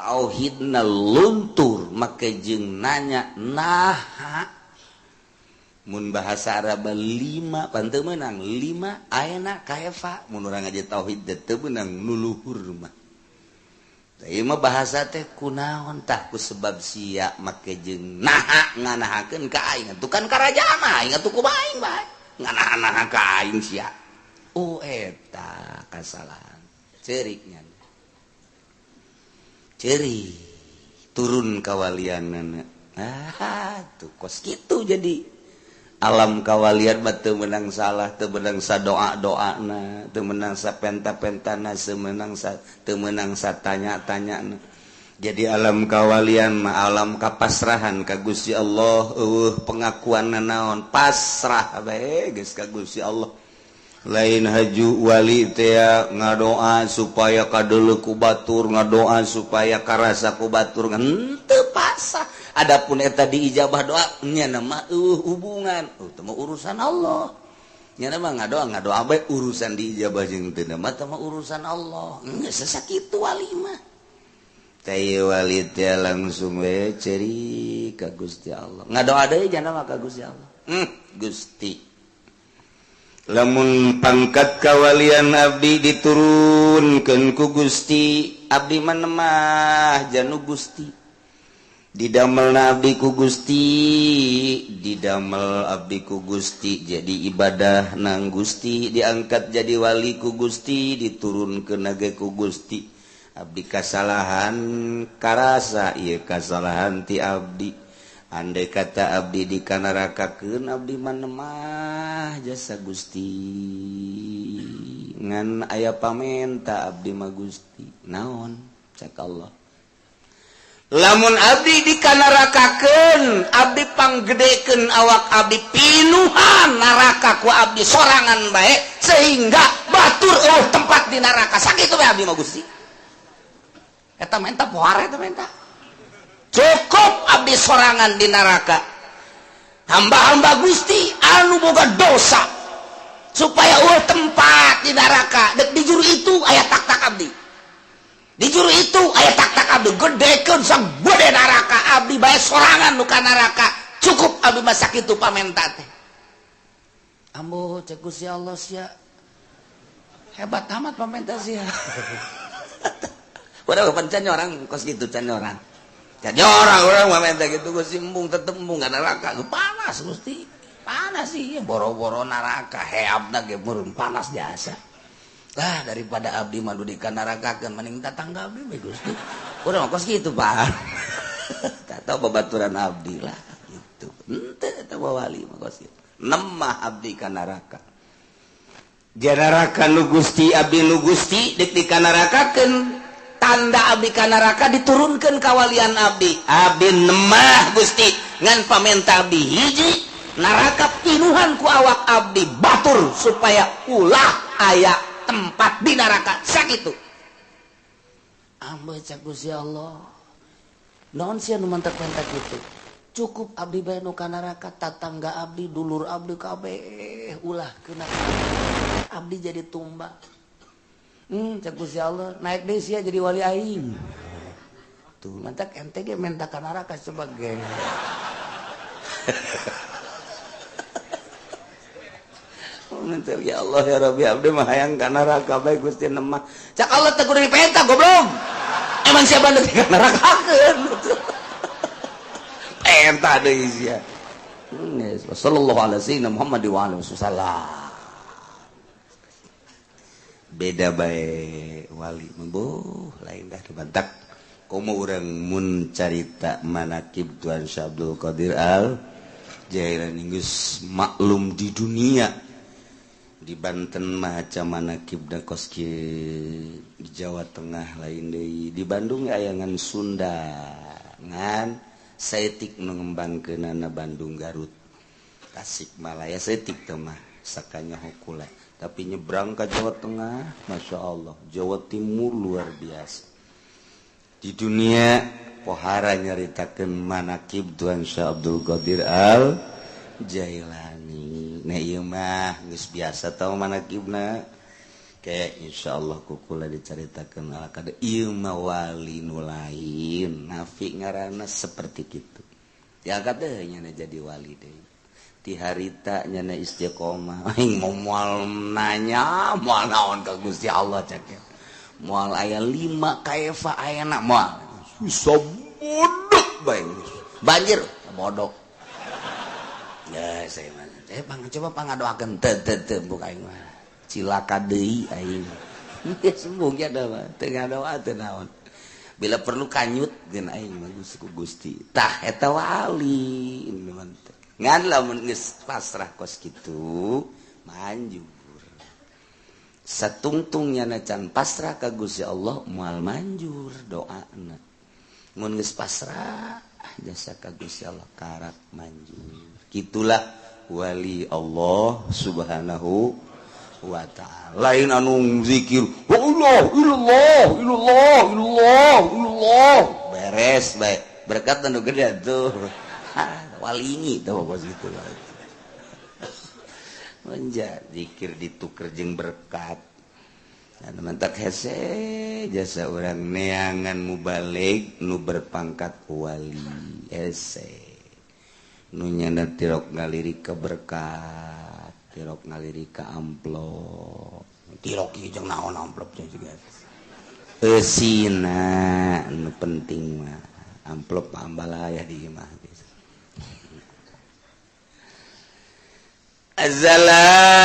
Tauhidna luntur, make jeung nanya naha. Mun bahasa Arab lima pan teu meunang, lima aena kaefa. Mun urang ngaji tauhid teh teu meunang nu luhur mah. Ieu mah bahasa teh kunaon tah, ku sebab sia make jeung naha nganahakeun ka aing. Atuh kan karajaan mah aing atuh kumaha aing bae nganaha-naha ka aing sia. Oh, eta kasalahan ceuriknya, ceri turun kawalianana. Ah, tuh kos kitu. Jadi alam kawalian mah teu meunang salah, teu meunang sa doa-doana, teu meunang sa penta-pentana, semenang sa teu meunang sa tanya-tanyana. Jadi alam kawalian mah alam kapasrahan ka Gusti Allah. Eueuh pengakuan naon, pasrah bae geus ka Gusti Allah. Lain haju wali teh ngadoa supaya kadeuleu ku batur, ngadoa supaya karasa ku batur, henteu, pasrah. Adapun eta diijabah doa nya mah hubungan teu mah urusan Allah. Nya mah ngadoa ngadoa bae, urusan diijabah jeung teu mah teh mah urusan Allah. Geus sakitu wali mah. Teh wali teh langsung we ceri ka Gusti Allah, ngadoa deui jana mah ka Gusti Allah. Gusti, lamun pangkat kawalian abdi diturunkan ku Gusti, abdi mah janu Gusti, didamel abdi ku Gusti, didamel abdi ku Gusti jadi ibadah nang Gusti, diangkat jadi wali ku Gusti, diturunkeun ge ku Gusti, abdi kasalahan karasa ieu kasalahan ti abdi. Andai kata abdi dikanarakakeun, abdi mah jasa Gusti, ngan aya pamenta abdi mah, Gusti. Naon? Cek Allah, lamun abdi dikanarakakeun, abdi panggedekeun awak abdi, pinuhan neraka ku abdi sorangan bae, sehingga batur euweuh tempat di neraka. Sakitu bae abdi mah, Gusti. Eta menta pohara, eta menta cukup abdi sorangan di neraka, hamba-hamba Gusti anu boga dosa supaya euweuh tempat di neraka. Dek di juru itu aya tak-tak abdi, di juru itu aya tak-tak abdi, gedekeun sagede neraka, abdi bae sorangan nu ka neraka, cukup abdi mah sakitu pamenta teh. Ambo, cek Gusti Allah, sia hebat amat pamenta sia. Udah can orang kos gitu, can orang, can orang, orang mah minta gitu, Gusti, embung tetep embung ka neraka. Panas, Gusti, panas sih, boro-boro neraka, heabna ge meureun panas jasa lah. Daripada abdi mah di nerakakeun, mending tatangga abdi we, Gusti. Urang mah kos kitu, Pak, tahu babaturan abdi lah gitu. Henteu, eta wali mah kos kitu, nemah abdi ka neraka, neraka nu Gusti, abdi nu Gusti. Dek dikanarakakeun, tanda abdi ka neraka diturunkan kawalian abdi, abdi nemah, Gusti, ngan pamenta abdi hiji, neraka pinuhan ku awak abdi, batur supaya ulah aya tempat di neraka, sakitu. Ambe, cek Gusti Allah, naon sia nu mantak menta kitu? Cukup abdi bae nu ka neraka, tatangga abdi, dulur abdi kabeh ulah kena, abdi jadi tumbal. Cek Gusti Allah, naik deui sia jadi wali aing. Tuh, mantak ente ge menta ka neraka sebagai. Minta, ya Allah, ya Rabbi, abdi mah hayang ka neraka bae, Gusti, nemah. Cak Allah, teh kudu dipenta, goblok. Emang siapa nu ka nerakakeun? Penta deui sia. Sallallahu alaihi wasallam Muhammad wa alihi wasallam. Beda bae wali mah, lain dah dibantak. Komo urang mun carita manakib Tuan Syekh Abdul Qadir Al Jailani geus maklum di dunia. Di Banten mah manakib da kos di Jawa Tengah lain deui, di Bandung aya ngan Sunda, ngan saeutik nu ngembangkeunana Bandung, Garut, Tasikmalaya saeutik teh mah sakanya hokula. Tapi nyebrang ke Jawa Tengah, Masya Allah, Jawa Timur luar biasa. Di dunia pohara nyaritakeun manakib Tuan Syekh Abdul Qadir Al Jailani. Nah, ieu mah geus biasa tau manakibna. Kayak insyaallah kukula diceritakan ala kada ieu mah wali nu lain Nafi ngaranna seperti kitu. Diangkat deh nyana jadi wali deh. Ti harita nyana istiqomah aing moal nanya moal naon ka Gusti Allah cek. Moal aya 5 kaefa ayana moal. Bisa bodok bae. Banjir bodok. Ya saya mah. Pang coba pangadoakeun teu teu teu buka aing mah. Cilaka deui aing. Sembung ya da mah teu ngadoa teu naon. Bila perlu kanyut geun aing mah ku Gusti. Tah eta wali ngan lamun geus pasrah kos kitu manjur. Satungtungnya na can pasrah ka Gusti Allah moal manjur doana. Mun geus pasrah jasa ka Gusti Allah karak manjur. Kitulah wali Allah Subhanahu wa ta'ala. Lain anu zikir Allah illallah illallah illallah illallah beres bae berkat anu gede tuh wali tuh bos gitu. Manja zikir dituker jeung berkat. Anu mantak hese jasa urang neangan mubalig nu berpangkat wali hese nu nyanda tirok ngaliri ke berkat, tirok ngaliri ke amplop, tirok ieu jeung naon amplop teh juga eusina nu penting mah amplop ambalaya di imah. Azala.